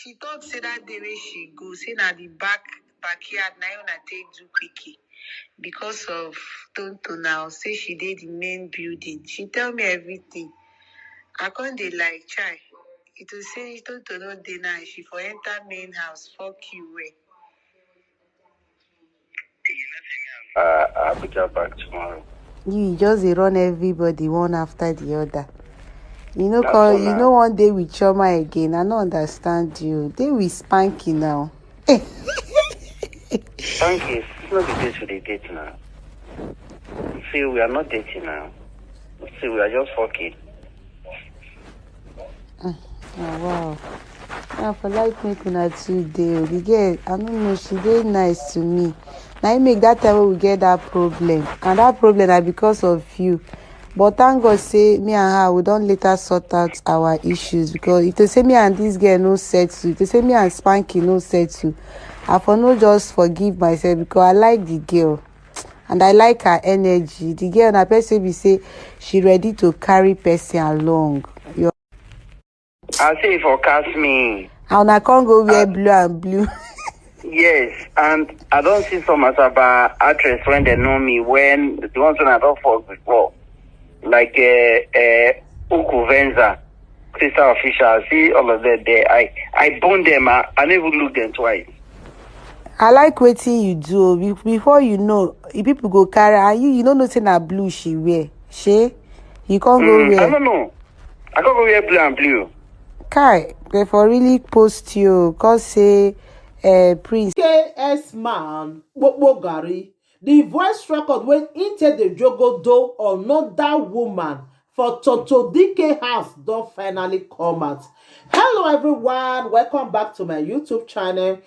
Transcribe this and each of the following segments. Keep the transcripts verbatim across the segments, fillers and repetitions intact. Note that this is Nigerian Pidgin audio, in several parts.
She talk say that day wey she go, say na the back backyard na im una take do quickie because of Tonto now. Say she dey the main building. She tell me everything. I come dey like, chai. It will say Tonto no dey now. She for enter main house, fuck you well. Uh, I'll be just back tomorrow. You just dey run everybody one after the other. You know, That's call all you now. Know one day with Chioma again. I don't understand you. They will spank you now. Thank you. It's not the date we dey date now. See, we are not dating now. See, we are just fucking. Oh, wow. Now for like make una two day. Oh, the girl, I don't know, she dey nice to me. Now you make that time when we get that problem. And that problem are because of you. But thank God say me and her, we don't later sort out our issues. Because if to say me and this girl no settle, if to say me and Spanky no settle, I for no just forgive myself because I like the girl. And I like her energy. The girl na person be say she ready to carry person along. You I say for cast me. And I can't go wear blue and blue. Yes, and I don't see some Asaba actress when they know me, when the ones when I don't fuck before, like uh, uh, Uku Venza, Crystal Official, I see all of them there. I, I bone them, I, I never look them twice. I like wetin you do. Be- Before you know, if people go carry and you, you don't know say na blue she wear. She, you can't go Mm, I wear. Don't know. I can't go wear blue and blue. Kai, they for really post you. Cause say, uh, Prince. K S man, Gbogbo Gari, the voice record when he take the jogo do another woman for Toto D K house don finally come out. Hello everyone, welcome back to my YouTube channel.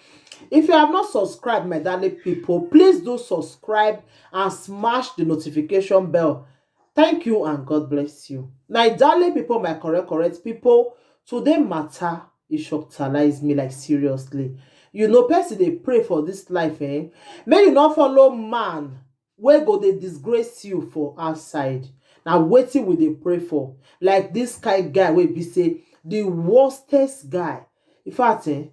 If you have not subscribed, my darling people, please do subscribe and smash the notification bell. Thank you and God bless you. My darling people, my correct, correct people, today matter, it shockalize me, like, seriously. You know, person they pray for this life, eh? May you not follow man where go they disgrace you for outside. Now waiting with they pray for. Like this kind guy will be say the worstest guy. In fact, eh,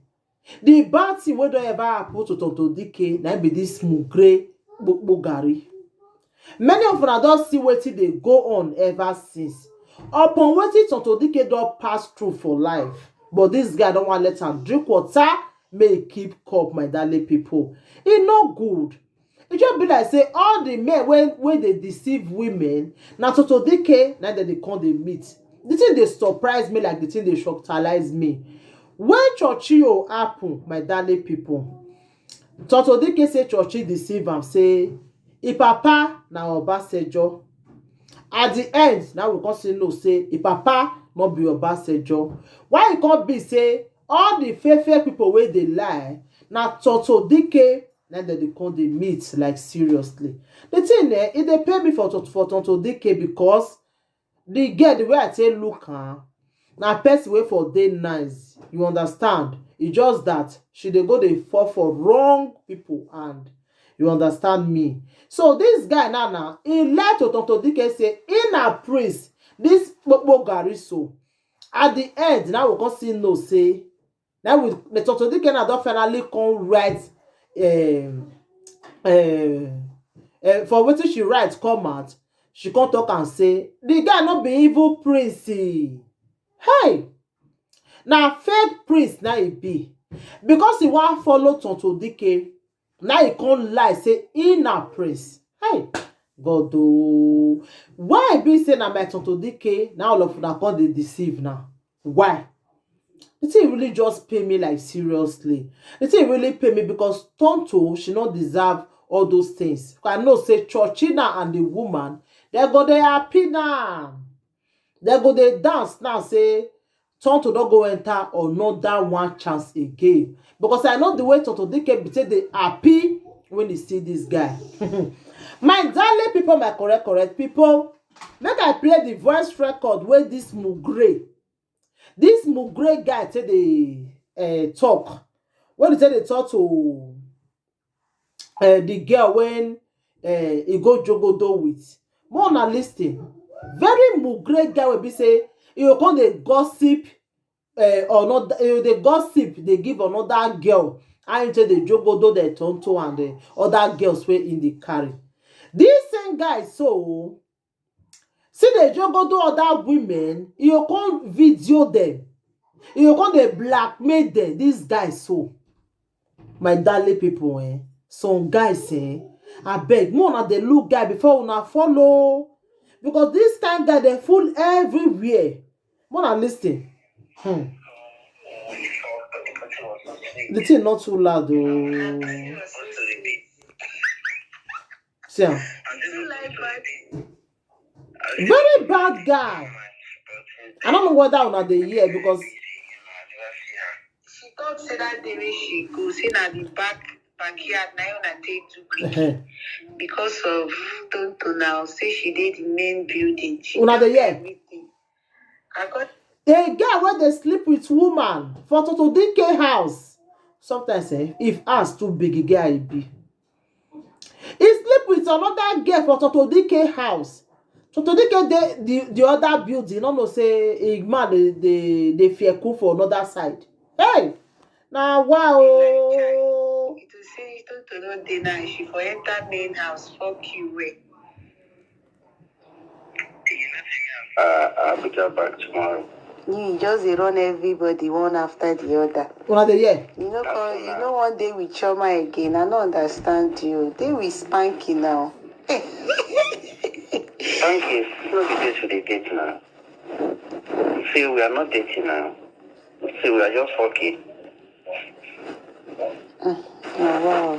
the bad thing wey don ever happen to Tonto D K na be this Mugre Gbogbo Gari. Many of una don see wetin dey go on ever since. Upon wetin Tonto D K don pass through for life, but this guy don wan let am drink water, make e keep cup, my darling people. E no good. E just be like say all the men wey wey dey deceive women na Tonto D K na dem dey come dey meet. The thing dey surprise me, like the thing dey shocktalize me. When Churchill happen, my darling people, Tonto D K say Churchill deceive am, say e papa na Obasanjo. At the end, now we come see no say e papa no be Obasanjo. Why e come be say all the fair fair people wey dey lie na Tonto D K na dem dey come dey meet, like, seriously. The thing, eh, e dey pay me for Tonto- for Tonto D K because the girl, the way I take look her, na person wey for dey nice. You understand? E just that she dey go dey fall for wrong people and you understand me. So this guy now now, he lie to Tonto D K say he na prince. This Gbogbo Gari so. At the end, now we come see no say now we the Tonto D K now don finally come write um, um, um, for wetin she write come out. She come talk and say the guy no be evil prince. Hey, na fake prince na e be because he wan follow Tonto D K. Now he come lie say he na prince. Hey, God oh, why e be say na my Tonto D K na all of una come dey deceive now? Why? The thing really just pay me, like, seriously. The thing really pay me because Tonto, she no deserve all those things. I know say Churchina and the woman, they go dey happy now. They go dey dance now say Tonto don go enter another one chance again. Because I know the way Tonto D K be take dey happy when he see this guy. My darling people, my correct correct people, make I play the voice record wey this Mugre, this Mugre guy take dey uh, talk. When he take dey talk to uh, the girl when uh, he go jogodo with. More na listen. Very Mugre guy will be say he go come dey gossip uh, another, uh, the gossip they give another girl. I say they jogodo the tonto and the other girls wey in the carry. This same guy so see the jogodo other women. You come video them. You come they blackmail them. This guy so my darling people, eh, some guys, eh, I beg more na they look guy before una follow, because this kind guy they full everywhere. More na listen. Hmm. The thing not too loud though. See am. Very bad guy. I don't know whether una dey hear because She talk say that day wey she go, say na the back backyard na im una take do quick Eh, because of Tonto now. Say she dey the main building. She Una don dey hear? Everything. I got a guy wey dey sleep with woman for Toto D K house. Sometimes, eh, if house too big, e get how e be. He sleep with another girl for Toto D K house. Toto D K dey the, the other building. No know say a man dey dey dey fear cool for another side. Hey, na wow. It was say Tonto no dey now. She for enter main house. Fuck you well. Uh, I'll be there back tomorrow. You just dey run everybody one after the other. Una dey hear? You know, come, you know, one day with Chioma again. I don't understand you. They will spank you now. Thank you. It's not the date we dey date now. See, we are not dating now. See, we are just fucking. Oh, wow.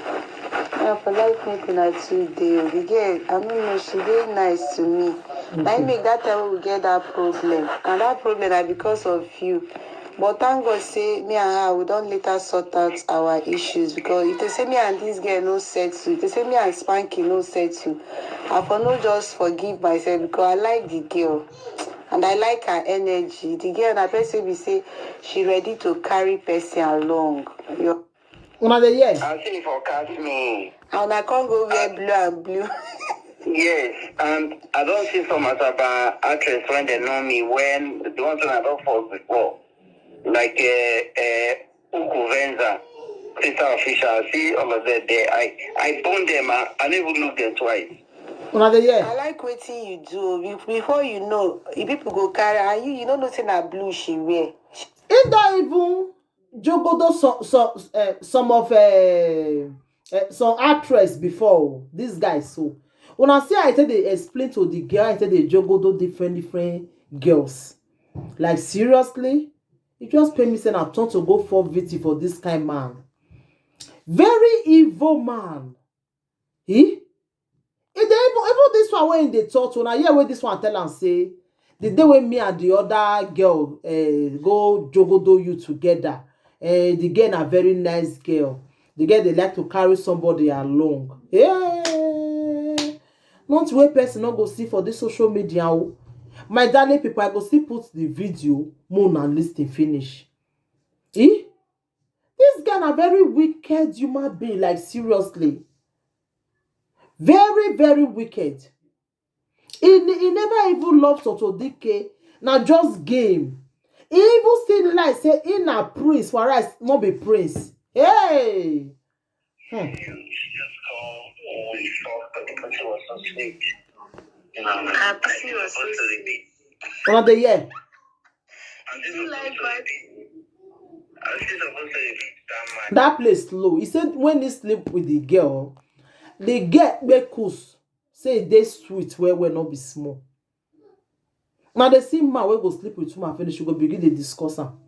Yeah, for life, make una two dey. The girl, I don't know, she dey nice to me. Na im make that time we get that problem. And that problem na because of you. But thank God say me and her, we don later sort out our issues, because if they say me and this girl no settle, if they say me and Spanky no settle, I for no just forgive myself, because I like the girl and I like her energy. The girl na person be say she ready to carry person along. Your Una dey hear? I see for catch me. And I can't go wear blue and blue. Yes, and I don't see some Asaba actress when they know me when the ones when I don't fall before, like uh, uh, Uku Venza, Crystal Official. I see all of them there. I I bone them. I, I never look them twice. Una dey I hear? Like wetin you do. Be- Before you know, if people go carry and you, you don't know say na blue she wear. He don even jogodo some some uh, some of uh, uh, some actress before o. This guy so. Una see how I take dey explain to the girl, I take dey jogodo different different girls. Like seriously, e just pain me say na turn to go fall victim for this kind man. Very evil man. He? E dey even even this one wey he dey talk to, una hear wey this one tell am say the day wey me and the other girl uh, go jogodo you together, uh, the girl na very nice girl. The girl dey like to carry somebody along. Hey! Not wey person no go see for this social media o. My darling people, I go still put the video, make una listen finish. Eh? This guy na very wicked human being, like seriously. Very, very wicked. He, ne- he never even love Toto D K. Na just game. He even still like say he na prince, whereas no be prince. Hey! Hmm. Happy was so sweet. Una dey hear? That place slow. He said when he sleep with the girl, the girl make us say e dey sweet well well, no be small. Now they see man wey go sleep with woman finish, you go begin dey discuss am.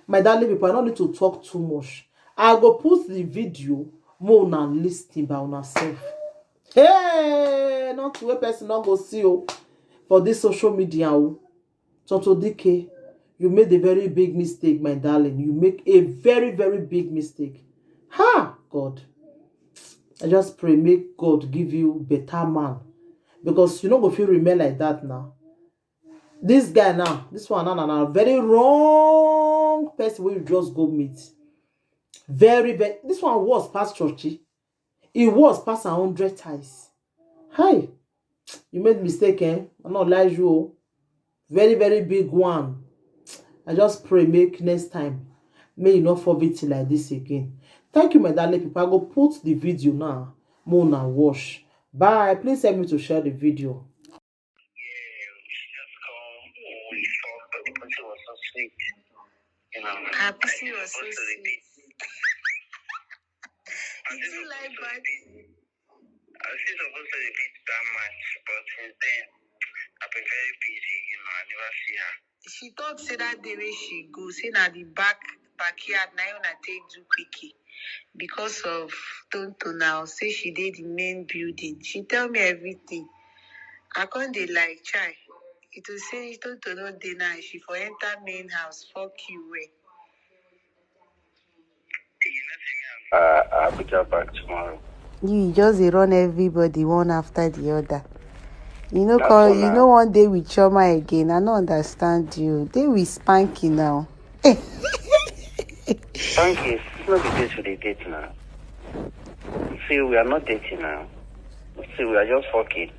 My darling people, I don't need to talk too much. I go put the video, more una listen by una self. Hey, not to a person not go see you for this social media. Oh. Toto D K, you made a very big mistake, my darling. You make a very, very big mistake. Ha, God. I just pray, make God give you better man. Because you no go fit remain like that now. This guy now, this one now, now, now, very wrong person wey you just go meet. Very, very, this one was past churchy. It was past a hundred times. Hi, you made mistake, eh? I'm not lie you. Oh. Very, very big one. I just pray make next time, may you not fall victim like this again. Thank you, my darling people. I go put the video now. Mona wash. Bye. Please help me to share the video. Her pussy was so sweet. Did you like back? I was supposed to repeat that much, but since then, I've been very busy, you know, I never see her. She talk say that day wey she go, say na the back backyard na una take do quickie because of Tonto now. Say she dey the main building. She tell me everything. I come dey like, chai. It will say Tonto no dey now. She for enter main house. Fuck you well. Uh, Abuja back tomorrow. You just dey run everybody one after the other. You know, call you know one day with Chioma again. I don't understand you. They will spank you now. Thank you. It's not the date we dey date now. See, we are not dating now. See, we are just fucking.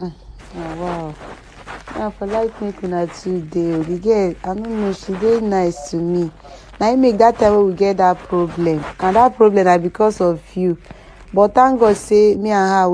Oh, wow. Now for like make una two day. Oh, the girl, I don't know, she dey nice to me. Now you make that time when we get that problem. And that problem are because of you. But thank God say me and her